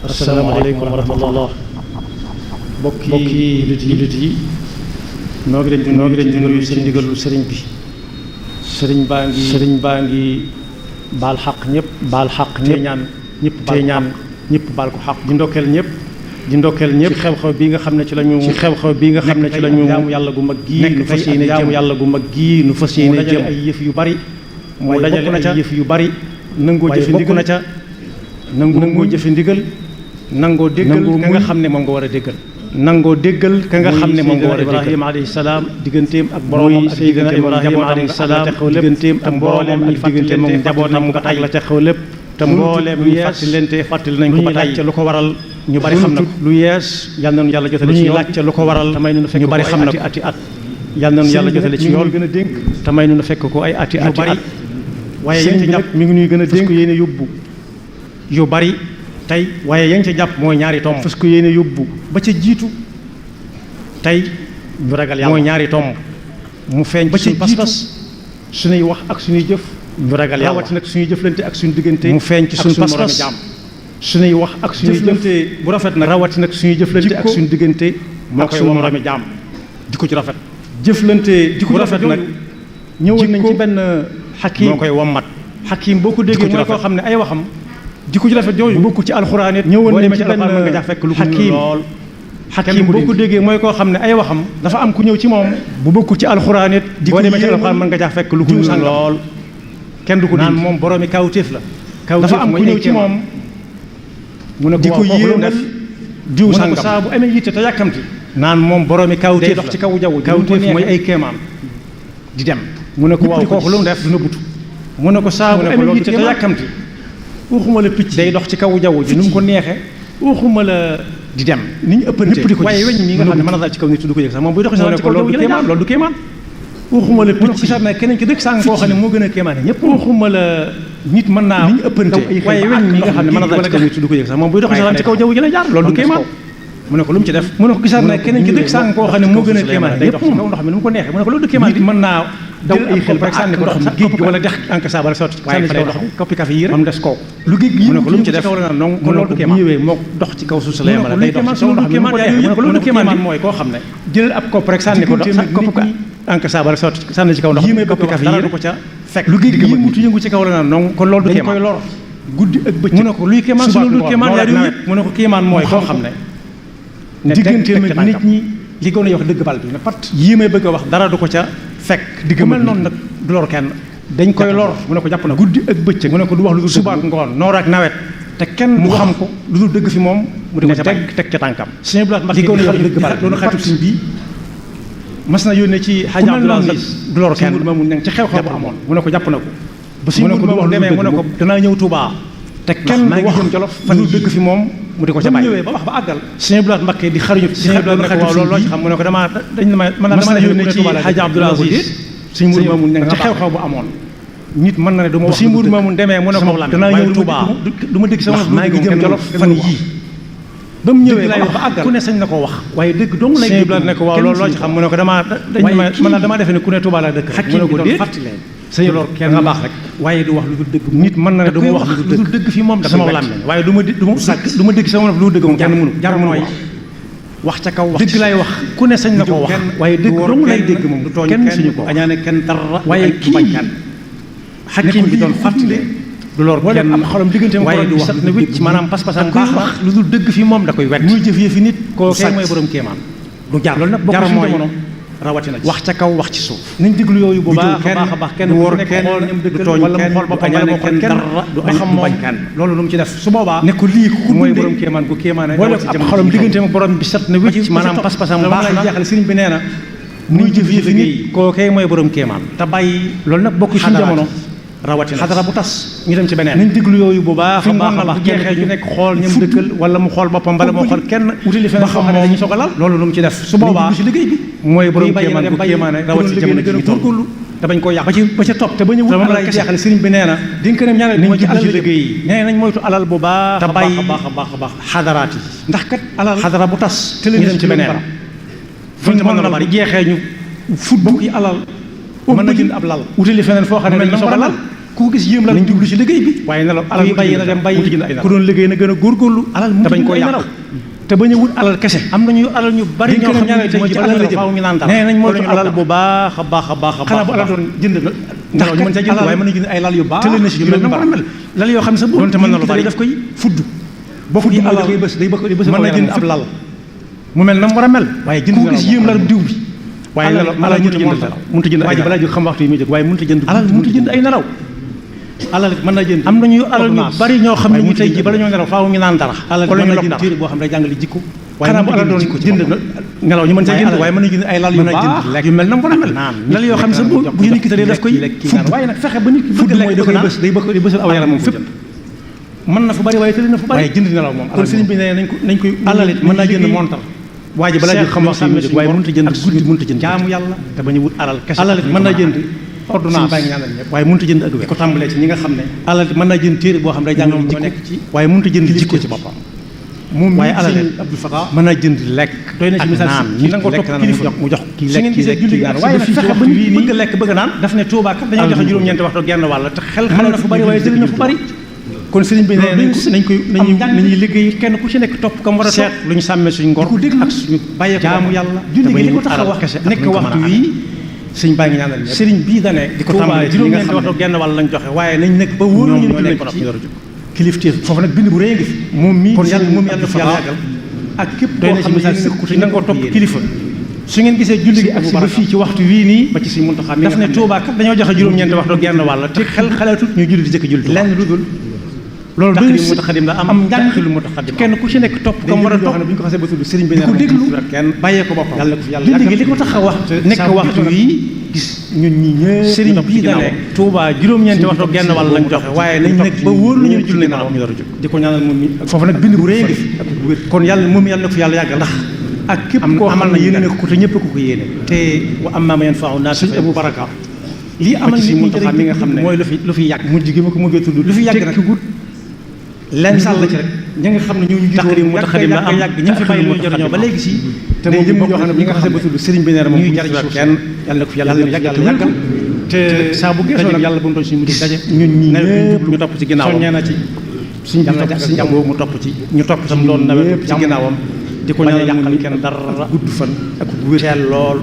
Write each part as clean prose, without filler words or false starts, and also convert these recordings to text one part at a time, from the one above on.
asalaamaaleykum wa rahmatullah. bokki jullit yi noo ngi leen di nuyu seen ndigalul sëriñ bi. sëriñ baa ngi baal xaq ñëpp tey ñaan ñëpp baal ko xaq di ndokkeel ñëpp ci xew-xew bii nga xam ne ci lañu jaamu yàlla gu mag gii nu fas yéene jaamu yàlla gu mag gii nu fas yéene jëm ay yëf yu bari mu dajale ay yëf yu bari nangoo jëfe ndigal na ca nangoo jëfe ndigal nangoo déggal ka nga xam ne moom nga war a déggal nangoo déggal ka nga xam ne moom nga war a déggal Ibrahima alayhi salaam digganteem ak boromam ak Seydina Ibrahima alayhi salaam digganteem ak boromam ak digganteem ak njabootam ba tey la ca xew lépp te mbooleem lu yees fàttali nañ ko ba tey lu ko waral ñu bari xam na ko lu yees yal nañu yàlla jotale ci yoon laajte lu ko waral tamay nu fekk ñu bari xam na ko ati at yal nañu yàlla jotale ci yoon gën a dénk tamay nu fekk ko ay ati at waaye yéen ci jàpp mi ngi ñuy gën a dénk ko yéene yóbbu yu bari tey waaye yaa ngi ca jàpp mooy ñaari tomb fas ko yéene yóbbu ba ca jiitu tey ñu ragal yàlla mooy ñaari tomb mu feeñ ba ca pas-pas suñuy wax ak suñuy jëf ñu ragal yàlla rawati nag suñuy jëflante ak suñu diggante mu feeñ ci suñu pas-pas suñuy wax ak suñuy jëflante bu rafet nag rawati nag suñuy jëflante ak suñu diggante moo koy suñu moromi jaam jikko ci rafet jëflante jikko rafet nag ñëwoon nañ ci benn xakim moo koy wommat xakim boo ko déggee mooy koo xam ne ay waxam jikko ji rafet yooyu bu bokkul ci alxuraan it ñëwoon nañ ci benn mën nga jaa fekk lu xakim lool xakim boo ko déggee mooy koo xam ne ay waxam dafa am ku ñëw ci moom bu bokkul ci alxuraan it boo demee ci alxuraan mën nga jaa fekk lu ko lool kenn du ko naan moom boroomi kawtéef la dafa am ku ñëw ci moom mu ne ko di ko yéemal diw sàngam saa bu amee yitte te yàkkamti naan moom boroomi kawtéef dox ci kaw jaww kawtéef mooy ay kéemaan di dem mu ne ko waaw kooku lu mu def du nëbbutu mu ne ko saa bu amee yitte te yàkkamti waxuma la picc day dox ci kaw jaww ji nu mu ko neexee waxuma la di dem ni ñu ëppante di ko waaye weñ mi nga xam ne mën na daal ci kaw nit du ko yëg sax moom buy dox ci kaw jaww ji loolu du kéemaan waxuma la picc sax ne keneen ki dëkk sàng koo xam ne moo gën a kéemaane ñëpp waxuma la nit mën naa ni ñu ëppante waaye weñ mi nga xam ne mën na daal ci kaw nit du ko yëg sax moom buy dox ci kaw jaww ji la jaar loolu du kéemaan mu ne ko lu mu ci def mu ne ko gisaat ne keneen ki dëkk sàng koo xam ne moo gën a kéemaane day dox ci kaw ndox mi nu mu ko neexee mu ne ko loolu du kéemaan nit mën naa daw ay xel rek sànni ko ndox mi géej gi wala dex anka saa ba sotti sànni ci kaw ndox mi koppi kafe yi rek moom des kooku lu géej gi mu ne ko lu mu ci def non ko loolu du kéemaan bu ñëwee moo dox ci kaw suuf sa la yemale day dox ci kaw ndox mi mu ko neexee mu ne ko loolu du kéemaan mooy koo xam ne jëlal ab kopp rek sànni ko kopp anka saa ba sotti sànni ci kaw ndox mi koppi kafe yi rek ko ca fekk lu géej gi yëngu ci kaw la non kon loolu du kéemaan koy lor guddi ak bëccëg mu ne ko luy kéemaan su loolu du kéemaan yaa mu ne ko kéemaan mooy koo xam ne digganteem ak nit ñi li gën a wax dëgg bal bi ne pat yii may bëgg a wax dara du ko ca fekk digg mel noonu nag du lor kenn dañ koy lor mu ne ko jàpp na guddi ak bëccëg mu ne ko du wax lu dul suba ak ngoon noor ak nawet te kenn mu xam ko lu dul dëgg fi moom mu di ko ca teg ca tànkam suñu blaat li gën a wax dëgg bal doon xatu suñ bii mas na yónnee ci xaj Abdoulaye du lor kenn ma mu ne ci xew-xew bu amoon mu ne ko jàpp na ko ba suñu mu ne ko du wax demee mu ne ko danaa ñëw Touba te kenn du wax Jolof fan lu dëgg fi moom mu di ko ca bàyyi ñëwee ba wax ba àggal Sëñ Blaat Mbakke di xaruñu Sëñ Blaat ne ko waaw loolu loo ci xam mu ne ko dama dañ dama yónnee ci Xaaj Abdul Aziz Sëñ Muur Maamun ne ci xew-xew bu amoon nit mën na ne du ma wax Sëñ Muur Maamun demee mu ne ko danaa ñëw Touba du ma dégg sama maa ngi jëm Jolof fan yii ba mu ñëwee ba wax ba àggal ku ne sañ na ko wax waaye dëgg dong lay Sëñ Blaat ne ko waaw loolu loo ci xam mu ne ko dama defe ne ku ne Touba la dëkk mu ne ko déet sëñ lor kenn nga baax rek waaye du wax lu dul dëgg nit mën na ne du ma wax lu dul dëgg fi moom dafa sama làmmiñ waaye du ma dégg sama lu dëgg moom kenn mënu jar mooy wax ca kaw wax dëgg lay wax ku ne sañ na ko wax waaye dëgg dong lay dégg moom du tooñ kenn suñu ko añaane kenn dara waaye kii bañ kenn xakim bi doon fàttali du lor kenn am xolam diggante waaye du wax na wécc maanaam pas-pasam baax wax lu dul dëgg fi moom da koy wet muy jëf yëfi nit koo kay mooy borom kéemaan du jar loolu nag bokk mooy rawatina wax ca kaw wax ci suuf nañ déglu yooyu bu baax a baax kenn ku nekk xool ñam dëgg wala mu xool boppam wala mu xool kenn du xam moom loolu lu mu ci def su boobaa ne ko lii ku mooy borom kéemaan ku kéemaane boole ab xolam diggante ak borom bi set na wécc maanaam pas-pasam baax na jeexal sëriñ bi nee na muy jëf yëfi nit koo kay mooy borom kéemaan te bàyyi loolu nag bokk suñu jamono rawatina xadara bu tas ñu dem ci beneen nañ déglu yooyu bu baax a baax jeexee ñu nekk xool ñam dëkkal wala mu xool boppam bala moo xool kenn wutali feneen foo xam ne dañuy soog a lal loolu lu mu ci def su boobaa ci liggéey bi mooy borom kéemaan bu kéemaane rawatina jamono gën a góorgóorlu te bañ ko yàq ba ca topp te bañ a wut alal jeexale sëriñ bi nee na di nga ko ne ñaareel mooy ci alal liggéey yi nee nañ moytu alal bu baax te bàyyi a baax xadaraat yi ndax kat alal xadara bu tas ñu dem ci beneen fu ñu mën na bari jeexee ñu fut bokk yi alal mën na jënd ab lal wutali feneen foo xam ne dañuy soog a lal ku gis yéem la nañ jublu ci liggéey bi waaye nelaw alal kuy bàyyi na dem bàyyi ku doon liggéey na gën a góorgóorlu alal te bañ koo yàq te bañ a wut alal kese am nañu alal ñu bari ñoo xam ne ci alal la jëm faaw ñu naan dara nee nañ moytu alal bu baax a baax a baax a xanaa bu alal doon jënd ndax ñu mën sa jënd waaye mën na jënd ay lal yu baax tële na si juróomi na mel lal yoo xam ne sa doonte mën na lu bari daf koy fudd bokk yi alal alal day bës mën na jënd ab lal mu mel na mu war a mel waaye jënd ku gis yéem la diw bi waaye nelaw alal mënut a jënd waaye balaa jóg xam waxtu yi muy jóg waaye mënut a jënd alal mënut a jënd ay nelaw alal mën na jënd am nañu alal ñu bari ñoo xam ne ñu tey ji bala ñoo nelaw faaw ñu naan dara alal wala ñu mën na jënd dara téere boo xam ne day jàngale jikko xanaa bu alal doon jënd nelaw ñu mën sa jënd waaye mën na jënd ay lal yu baax yu mel na mu war a mel lal yoo xam ne sax bu nit ki tëddee daf koy fudd waaye nag fexe ba nit ki bëgg lekk mooy day bësal aw yaram moom fépp mën na fu bari waaye tëdd na fu bari waaye jënd nelaw moom kon sëriñ bi ne nañ koy alal it mën naa jënd montar waa ji balaa jóg xam wax waaye mënut a jënd ak guddi mënut a jënd jaamu yàlla te bañ a wut alal kese alal it mën naa jënd ordonnance bàyyi ñaanal ñëpp waaye mënut a jënd ak wér ko tàmbalee ci ñi nga xam ne alal it mën naa jënd téere boo xam ne day jàngale jikko nekk ci waaye mënut a jënd jikko ci boppam moom waaye alal Abdou Fatah mën naa jënd lekk doy na ci misaal ñi nangoo topp kilifa mu jox kii su ngeen gisee julli gi waaye nag fexe ba nit bëgg lekk bëgg naan daf ne Touba kat dañoo joxe juróom-ñeenti waxtu genn wàll te xel mën na fu bari waaye jël na fu bari kon sëriñ bi ne nañuy liggéey kenn ku ci nekk topp kam war a seet lu ñu sàmmee suñu ngor di ko déglu ak suñu bàyyee jaamu yàlla julli gi li ko tax a wax nekk waxtu wii sëñ baa ngi ñaanal ñëpp sëriñ bii dane di ko tàmbalee juróom-ñeenti waxtu genn wàll lañ joxe waaye nañ nekk ba wóor ñu julli ci kilifteef foofu nag bind bu rëy ngi fi moom mii kon yàlla fi yàlla yàggal ak képp doy na ci misaal ku ci nangoo topp kilifa su ngeen gisee julli gi ak si ba fii ci waxtu wii nii ba ci si Muntaxa daf ne Touba kat dañoo joxe juróom-ñeenti waxtu genn wàll te xel xalaatut ñu julli di jëkk julli lenn lu dul loolu tax du li mutaxadim la am njàng lu mutaxadim kenn ku ci nekk topp comme war a topp bu ñu ko xasee ba tudd sëriñ bi di ko déglu kenn bàyyee ko boppam yàlla ko fi yàlla julli gi li ko tax a wax nekk waxtu wii gis ñun ñi ñëpp sëriñ bii da ne Touba juróom-ñeenti waxtu genn wàll lañ joxe waaye nañ nekk ba wóor nañu julli na ñu dara jóg di ko ñaanal moom mi foofu nag bind bu rëy ngi fi kon yàlla moom yàlla ko fi yàlla yàggal ndax ak képp koo amal na yéene ko te ñëpp ko yéene te wa amma man yanfa'u naas sëñ Abou Baraka lii amal si Muntaxa mi nga xam ne mooy lu fi yàgg mujj gi ma ko mujjee tudd lu fi yàgg nag lenn misaal la ci rek ñi nga xam ne ñoo ñu jiitu mutaxadim la am yàgg ñi fi bàyyi lu ñu jëriñoo ba léegi si te moom jëm yoo xam ne bi nga xasee ba tudd sëriñ bi nee na moom ñuy jariñ suuf kenn yàlla na ko fi yàggal te saa bu geesoo nag yàlla bu mu doon suñu mujj daje ñun ñi ñëpp ñu topp ci ginnaawam soññee na ci suñu jàmm mu topp ci ñu topp tam doon nawet ci ginnaawam di ko ñaanal yàqal kenn dara gudd fan ak wér teel lool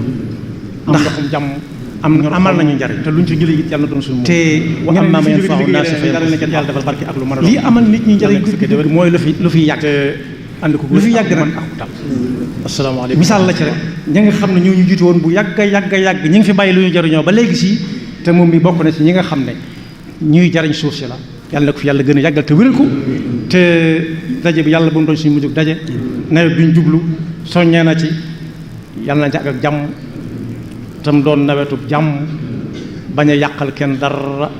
ndax jàmm amal nañu njariñ te luñ ci jëlee it yàlla na doon suñu te wa amma man yanfa'u naas yàlla na kenn yàlla defal barke ak lu mën a doon lii amal nit ñi njëriñ mooy lu fi yàgg ànd ko lu fi yàgg nag ak tal asalaamaaleykum misaal la ci rek ñi nga xam ne ñoo ñu jiitu woon bu yàgg ñi ngi fi bàyyi lu ñu jëriñoo ba léegi si te moom mi bokk na ci ñi nga xam ne ñuy jariñ suuf si la yàlla na ko fi yàlla gën a yàggal te wéral ko te daje bi yàlla bu mu doon suñu mujjug daje nawet bi ñu jublu soññee na ci yàlla na ci ak jàmm tam doon nawetub jàmm bañ a yàqal kenn dara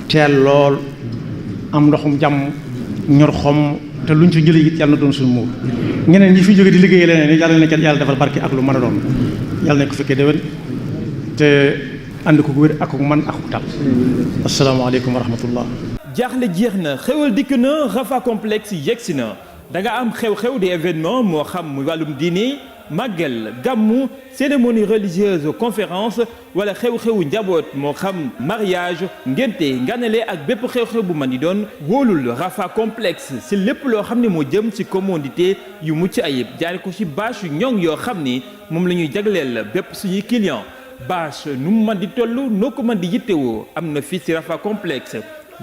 teel lool am ndoxum jàmm ñor xom te luñ ci jëlee it yàlla na doon suñu muur ñeneen ñi fi jóge di liggéey leneen yàlla na kenn yàlla defal barke ak lu mën a doon yàlla nañ ko fekkee déwén te ànd ko wér ak man ak tal asalaamaaleykum wa rahmatullah jaaxle jeex na xewal dikk na Rafa complexe yegsi na da nga am xew-xew di événement moo xam muy wàllum diine màggal gàmmu cérémonie religieuse conférence wala xew-xewu njaboot moo xam mariage ngénte nganale ak bépp xew-xew bu mën di doon wóolul Rafa complexe si lépp loo xam ne moo jëm ci commodité yu mucc ayib jaare ko ci bâche yu ñoŋ yoo xam ni moom la ñuy jagleel bépp suñuy client bâche nu mu mën di toll noo ko mën di yittewoo am na fii ci Rafa complexe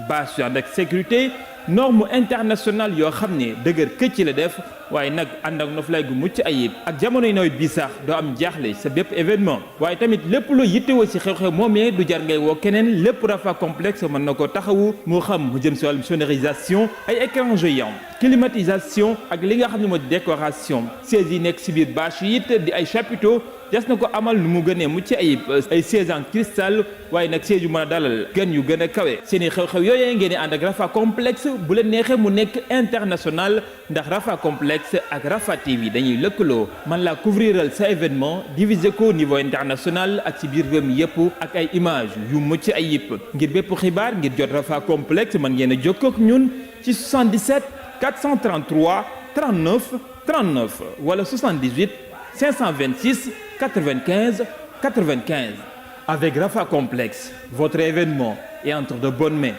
bâche yu ànd ak sécurité norme internationale yoo xam ne dëgër këcc la def waaye nag ànd ak noflaay gu mucc ayib ak jamonoy nawet bi sax doo am jaaxle sa bépp événement waaye tamit lépp loo yittewoo ci xew-xew moomee du jar ngay woo keneen lépp Rafa complexe mën na ko taxawu moo xam mu jëm ci wàllum sonorisation ay écran géant climatisation ak li nga xam ne moo décoration sièges yi nekk ci biir bâche yi it di ay chapiteaux des na ko amal nu mu gënee mucc ayib ay sièges en cristal waaye nag sièges yu mën a dalal gan yu gën a kawe seeni xew-xew yooyee ngeen di ànd ak Rafa complexe bu leen neexee mu nekk international ndax Rafa complexe ak Rafa TV dañuy lëkkaloo man laa couvriral sa événement diviser ko au niveau international ak ci biir réew mi yëpp ak ay image yu mucc ayib ngir bépp xibaar ngir jot Rafa complexe mën ngeen a jokkoo ak ñun ci 77 433 39 39 wala 78 526 95 95 Avec Rafa Complexe, votre événement est entre de bonnes mains.